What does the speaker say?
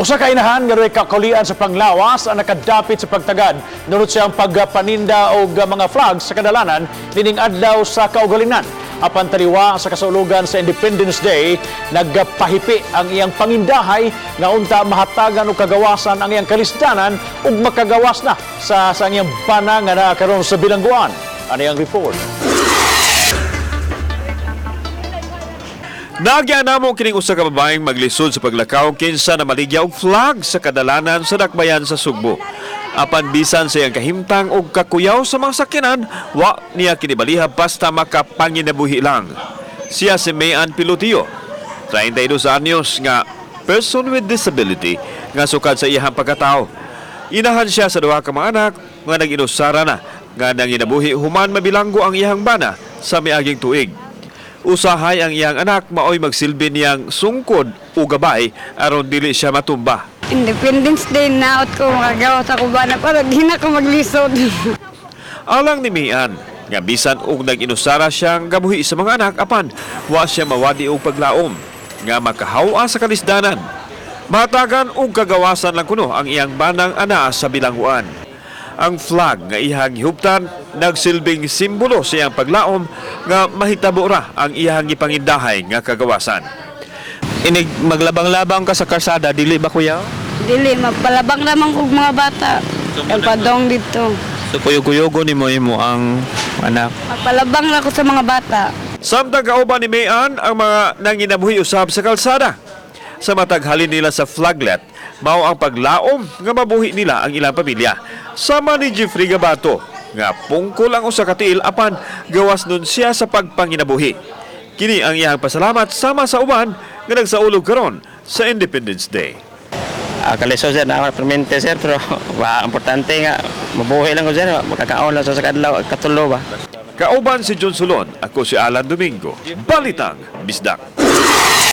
Usa ka inahan nga dunay kakaulian sa panglawas ang nakadapit sa pagtagad nurot siyang pagpaninda og mga flags sa kadalanan nining adlaw sa kaugalingan. Apan taliwa sa kasaulugan sa Independence Day, nagpahipi ang iyang pangindahay nga unta mahatagan og kagawasan ang iyang kalisdanan ug makagawas na sa iyang bana nga naa karon sa bilangguan. Ano ang report? Nagya namo kining usa ka babaeng maglisod sa paglakaw kinsa na maligya og flag sa kadalanan sa dakbayan sa Sugbo. Apan bisan sa iyang kahimtang og kakuyaw sa mga sakyanan, wa niya kinibaliha basta makapanginabuhi lang. Siya si Mayan Pilotio, 32 anyos nga person with disability nga sukad sa iyang pagkatao. Inahan siya sa duha ka mga anak nga nag-inusara na nga nanginabuhi human mabilanggo ang iyang bana sa miaging tuig. Usahay ang iyang anak maoy magsilbi niyang sungkod o gabay aron dili siya matumba. Independence Day, naot ko makagawas ako ba na para di na ko maglisod. Alang ni Mian, nga bisan og nag-inusara siyang gabuhi sa mga anak apan wa siya mawadi og paglaom nga makahawa sa kalisdanan. Matagan og kagawasan lang kuno ang iyang banang ana sa bilangguan. Ang flag nga iyang gihuptan nagsilbing simbolo sa iyang paglaom nga mahitabo ra ang iyang gipangindahay nga kagawasan. Inig maglabang-labang ka sa karsada, dili ba kuya? Dili, magpalabang naman kog mga bata. Kay padong dito. So kuyog-kuyogo ni mo imo ang anak. Magpalabang na ko sa mga bata. Samtang kauban ni Mayan ang mga nanginabuhi usab sa kalsada. Sa matag halin nila sa flaglet, mao ang paglaom nga mabuhi nila ang ilang pamilya. Sama ni Jeffrey Gabato, nga pungkol ang usa ka tiil apan gawas nun siya sa pagpanginabuhi. Kini ang iyang pasalamat sama sa uban nga nagsaulog karon sa Independence Day. Kalisod sir, na permente sir, pero wa importante nga mabuhi lang ko sir, makakaon lang sa kadlaw katulo ba. Kauban si John Solon, ako si Alan Domingo. Balitang Bisdak.